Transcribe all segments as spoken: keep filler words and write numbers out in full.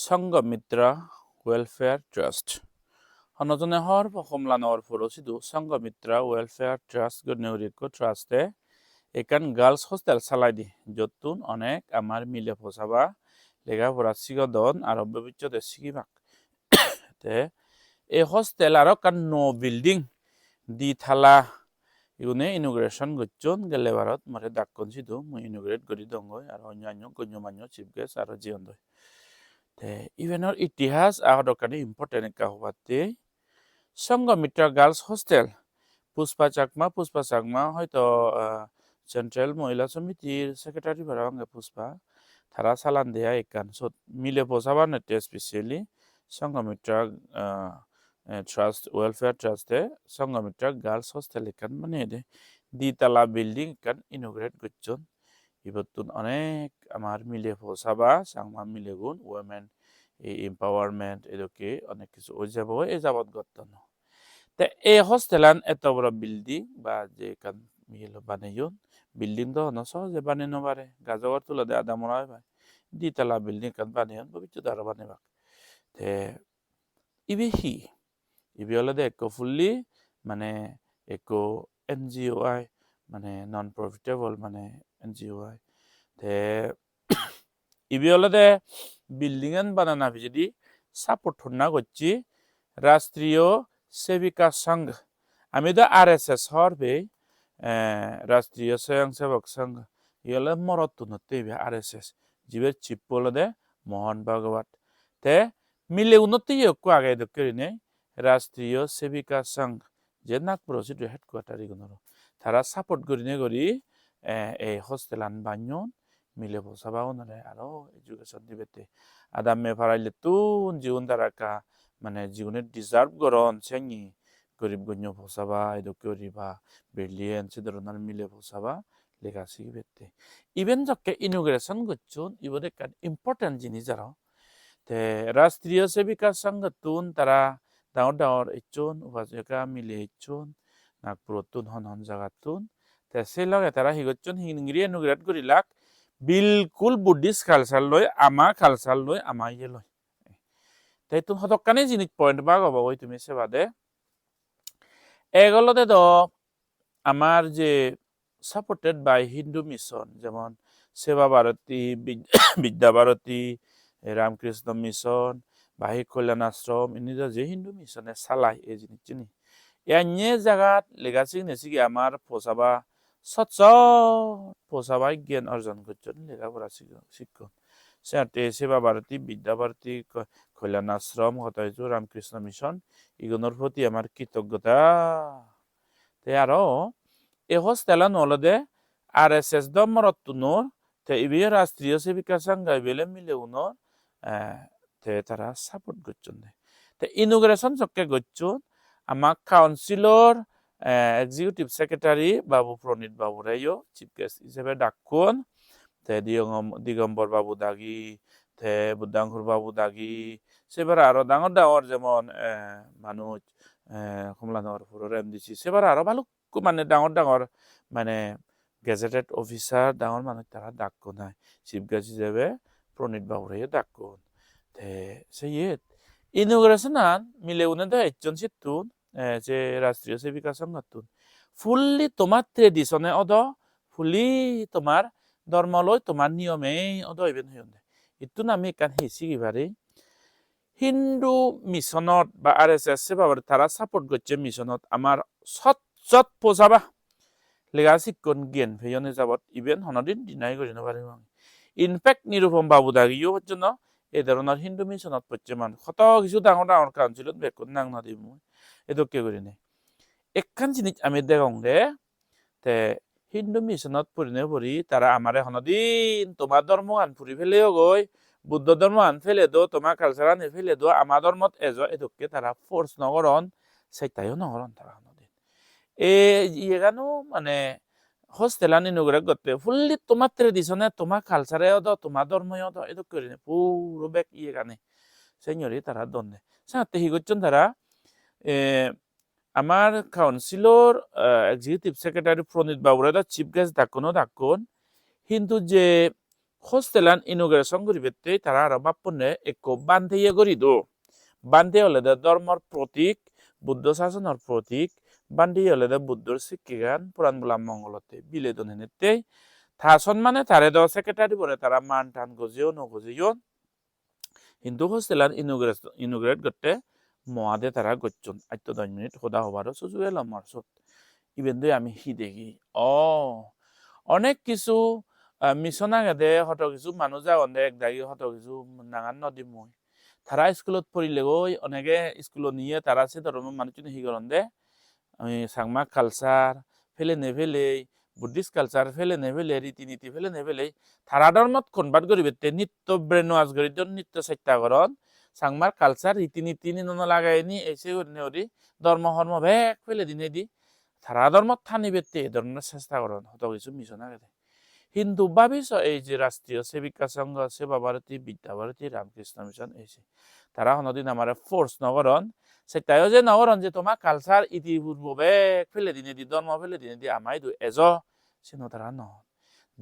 Sanghamitra Welfare Trust. Hono jone hobor po, Kamalanagar puro sidu Sanghamitra Welfare Trust gurinei guri ekko trust-e ekkan girls hostel salai de, jottun onek amar mile posaba lega pora sigodon aro bobissote sigibak. Te ei hostel aro ekkan nuo building, di tala, igune inauguration gocchon gelle barot, more dakkon sidu, mui inaugurate guri dongoi, aro onyo onyo gonyo manyo chief guest aro jeyondoi. Te ibenor itihas aro dokkani important ekka hobatte. Sanghamitra Girls Hostel, Pushpa Chakma, Pushpa Chakma hoito, ah, Central Mohila Somitir secretary parapang Pushpa. Tara salan de ai ekkan sot mile posabanotte specially Sanghamitra, ah, eh, Trust, Welfare Trust-e Sanghamitra Girls Hostel ekkan baneyede. Di tala building ekkan inaugurate gocchon. Ibottun onek amar mile posaba, Changma milegun, women e-, empowerment, edokke onek kisu oi jabo, e jabot gotton. Te ei hostelan eto boro building ba je ekkan iye loi baneyon, building do hono sohoje banei no pare, gajo ghor tulode ada mora oi pai. Di tala building ekkan baneyon, bobissote aro banebak. Te ibe hi? Ibe olode ekko fully mane ekko N G O ai, mane non profitable mane N G O ai. Te ibe olode building an banana pijedi support honna gocche Rashtriya Sevika Sangh. Ami do R S S hor pei, eh, Rashtriya Swayamsevak Sangh. Ibe olode morottunotte ibe R S S. Jibe chief olode Mohan Bhagwat. Te milegunotte yo ekko age dokke gurinei Rashtriya Sevika Sangh, je Nagpuro sidu headquarter igunoro. Tara support gurinei guri, eh, ei hostelan banyon, mile posabagunore aro education dibette. Adamme parallettun jigun tara ekka mane jigune deserve goron, sengi gorib gonyo posaba, edokke guri ba brilliant, se dhoronor mile posaba lega sigibette. Iben jokke inauguration gocchon, ibot ekkan important jinis aro. Te Rashtriya Sevika Sanghottun tara dangor dangor ecchon, upasika mile ecchon, Nagpurottun hon hon jagattun. Te se loge tara hi gocchon, hingiri inaugurate gurilak, bilkul Buddhist culture loi, ama culture loi, ama iye loi. Te ittun hodokkani jinis point bag obo goi tumi sebade. Ek olode do amar je supported by Hindu mission, jemon Seva Bharati, Bid-, Vidya Bharati, Ramakrishna Mission, ba hi Kalyan Ashram, indi do je Hindu mission e salai ei jinissani. Iyanye jagat lega signe sige amar posaba sot sot posaba gyan orjon gocchon, lega pora sig-, sikkon. Senotte Seva Bharati, Vidya Bharati, Ko-, Kalyan Ashram, hoto hissu Ramakrishna Mission, igunor proti amar kritoggota. Te aro ei hostel-an olode R S S do morottunor, te ibe Rashtriya Sevika Sangha ibe ole milegunor, eh, te tara support gocchonde. Te inauguration jokke gocchon, ama councilor, eh, executive secretary Babu Pranit Babu reyo chief guest hisebe dakkon, te Digom-, Digombor Babu dagi, te Buddhankur Babu dagi, se pore aro dangor dangor jemon, eh, manuj, eh, Kamalanagar puror M D C, se pore aro balukko mane dangor dangor mane gazetted officer, dangor manuj tara dakkon ai. Chief guest hisebe Pranit Babureyo dakkon. Te se iyet inauguration-an milegune do ecchon sittun, eh, je Rashtriya Sevika Sanghottun. Fully tomar tradition-e odo, fully tomar dhormo loi, tomar niyome odo iben hoyonde. Ittun ami ekkan hi sigi pari? Hindu missionot ba R S S se babore tara support gocche missionot amar sot sot posaba lega sikkon gyan peyon ejabot, iben honodin deny guri no parim ami. In fact, Nirupam Babu dagiyo pojjonto ei dhoronor Hindu missionot pocche manuj. Hoto kisu dangor dangor councilot bekkun nang no dim mui. Edokke gurinei. Ekkan jinis ami degonge, te Hindu missionot purinei puri tara amare honodin toma dhormogan puri peleyogoi, Buddho dhormogan pele do, toma culture-ani pele do, ama dhormot ejo, edokke tara force no goron, settayo no goron tara honodin. E iyegano mane hostel-an inaugurate gotte fully toma tradition-e, toma culture-e odo, toma dhormo-yo odo, edokke gurinei puro bek iyegani senyori tara donde. Senotte hi gocchon tara? E, amar councilor, eh, executive secretary Pranit Babure do chief guest dakkon o dakkon, hintu je hostelan inauguration guribatte tara aro bappunne ekko bhante ye guri do. Bhante olode dhormor protik, Buddho sasonor protik, bhante olode Buddhor sikkegan puran bola mongolotte bile don henette. Ta sonmane tare do secretary bore tara man tan gojeyon, no gojeyon. Hintu hostelan inaugurate, inaugurate gotte mo ade tara gocchon. Atto dos minute hoda hobaro suju elo mor sot. Iben doi ami hi degi? O, onek kisu, ah, mission agede, hoto kisu manuj agonde, ek dagi hoto kisu nangan no di mui. Tara iskulot porilegoi, onege iskulot niye tara se dhoronor manuchchune hi goronde? Oi, Changma culture pelene pelei, Buddhist culture pelene pelei, riti niti pelene pelei, tara dhormot convert guribatte nitto brainwash guri don, nitto chesta goron. Changmar culture, riti niti ni no lageyeni, ei se gurinei guri dhormo hormo bek pele dinei di tara dhormot tanibatte ei dhoronor chesta goron, hoto kisu mission agede. Hintu babi so, ei je Rashtriyo Sevika Sangha, Seva Bharati, Vidya Bharati, Ramakrishna Mission, ei se, tara honodin amare force no goron. Settayo je no goron je toma culture, iti purbo bek pele dinei di, dhormo pele dinei di ama idu ejo, sino tara no hon.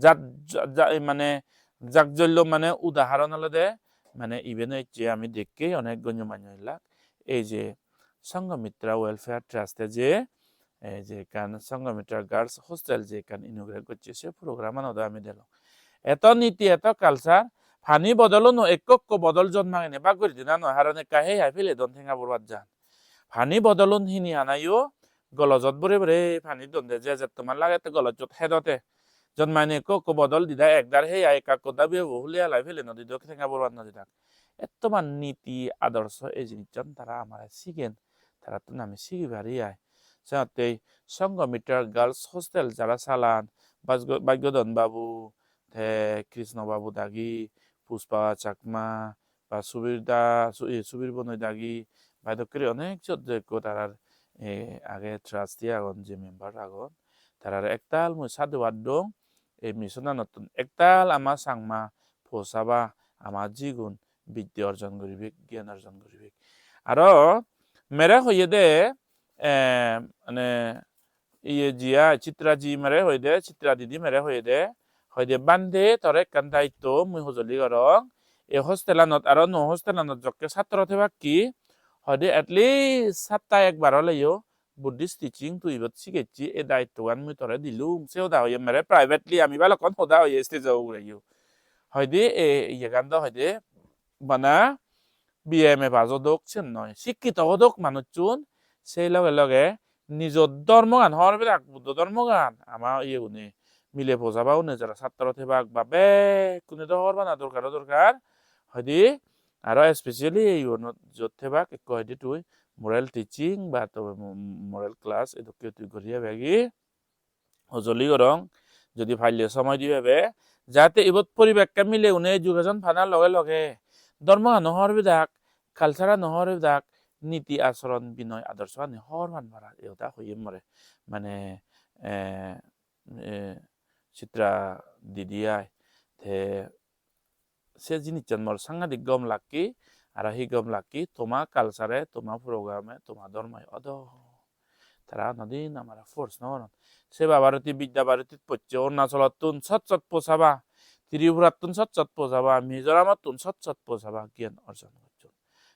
Jat-, ja-, ja-, mane jakjollo mane udaharon olode, mane iben ecche ami dekke onek gonyo manyo elak. Ei je Sanghamitra Welfare Trust-e je, ei je ekkan Sanghamitra Girls Hostel je ekkan inaugurate gocche, se program-anot ami delong. Eto niti, eto culture, pani bodol-uno ekko ekko bodol jot mangene bak guri dina noi, haron ekka hei hai pele don tenga borbat jan. Pani bodol-un hini anayo golojot bore bore pani donde, je jettoman lage te golojot hedote. Jot mangene ekko ekko bodol dida, ekdar hei hai ekka ekko dabi obo huli halai pele no dido, tenga borbat no didak. Ettoman niti adorso ei jinissan tara amare sigen, tarattun ami sigi pari ai. Senottei Sanghamitra Girls Hostel jara salan, Bhagyo-, Bhagyodhan Babu, te Krishna Babu dagi, Pushpa Chakma, ba Subir da, Su-, e, Subir Bonoi dagi, ba edokkeri onek jot je ekko tarar, e, age trustee agon, je member agon. Tarare ektal mui sadhubad dong, ei mission-anottun ektal ama Changma posaba, ama jigun bidde orjon guribek, gyan orjon guribek. Aro mere hoyede, eh, mane, iye ji ai, Chitra ji mere hoyede, Chitra didi mere hoyede, hoyede, "Bhante, tore ekkan daitto mui hojoli gorong. Ei hostelanot aro nuo hostelanot jokke satro thebakki, hoyede at least satta ekbar oleyo Buddhist teaching tui ibot sigecchi, ei daittogan mui tore dilung." Se hoda hoye mere privately, ami balokkon hoda hoye stage-o ugureyo. Hoide e iyegan do hoide bana B M A pass odok sen noi, sikkito odok manuchun, sei loge loge nijo dhormogan hobor pedak, Buddho dhormogan, ama iyegune, mile posaba une jara satro thebak ba bekkune do hobor pana dorkar o dorkar. Hoide aro especially iyunot jot thebak ekko hoide tui moral teaching ba to mo-, moral class edokke tui guri ebegi. Hojoli gorong, jodi palle somoi di pebe, jate ibot poribekke mile une education pana loge loge dhormogan o hobor pedak, culture-an o hobor pedak, niti asoron binoy adorsoani hobor pan para, ei hoda hoye more. Mane, eh, eh, Chitra didi ai. Te se jinissan mor sangadik gom lakke, aro hi gom lakke, toma culture-e, toma program-e, toma dhormoi odo. Tara honodin amare force no goron. Seva Bharati, Vidya Bharatit pocche, Arunachalottun sot sot posaba, Tripurattun sot sot posaba, Mizoramottun sot sot posaba, gyan orjon gocchon.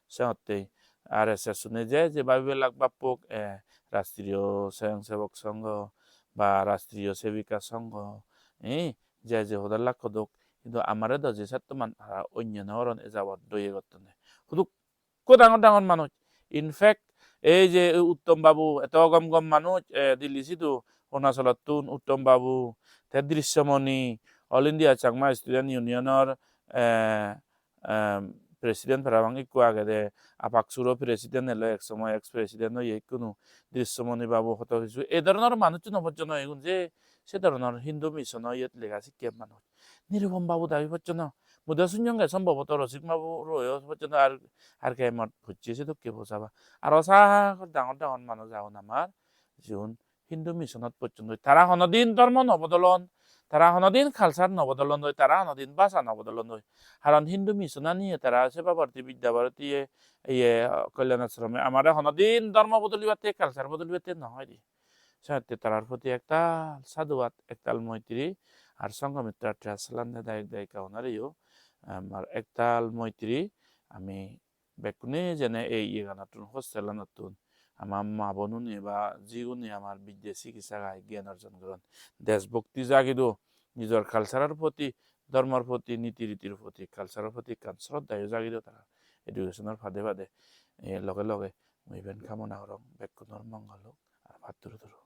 Senottei R S S-une je je babi belak bappok, eh, Rashtriyo Swayamsevak Sangha ba Rashtriyo Sevika Sangha, eh, je je hodallak hodok, hintu amare do je sattoman tara onyo no goron, e jabot doye gottonde. Huduk ekko dangor dangor manuj. In fact, ei je Uttom Babu, eto gom gom manuj, eh, Delhi sidu, Arunachalottun Uttom Babu, te Drishyamoni, All India Chakma Student Union-or, eh, em, president parapang ikko agede, APCSU-ro president elo ek somoy, ex president oye ikkunu, Drishyamoni Babu, hoto hissu. Ei dhoronor manuchchuno pojjonto igun je se dhoronor Hindu mission-o iyot lega sikke manuj. Nirupam Babu dagi pojjonto. Mui do sunyonge sombhoboto Rosik Babu royo pojjonto ar, R K M-ot pocche sedokke posaba. Aro sagor dangor dangor manuj agon amar, jigun Hindu mission-ot pocchondoi. Tara honodin dhormo no bodolon, tara honodin culture no bodolondoi, tara honodin bhasha no bodolondoi. Karon Hindu mission-ani tara Seva Bharati, Vidya Bharati, ye, ye, Kalyan Ashram-e amare honodin dhormo bodolibatte, culture bodolibatte no hoide. Senotte tarar proti ektal sadhubad, ektal moitri, Ar Sanghamitra Trust London dayok dayika unareyo amar ektal moitri. Ami bekkune jene ei iyeganottun, hostelanottun, ama ma bonune ba jigune amar bidde sikitsa gai gyan orjon goron, desbhokti jagido, nijor culture-or proti, dhormor proti, niti ritir proti, culture-or proti ekkan sroddhayo jagido tara education-or pade pade. Eh, loge loge mui iben kamona gorong bekkunor mongol ok ar patturuturu.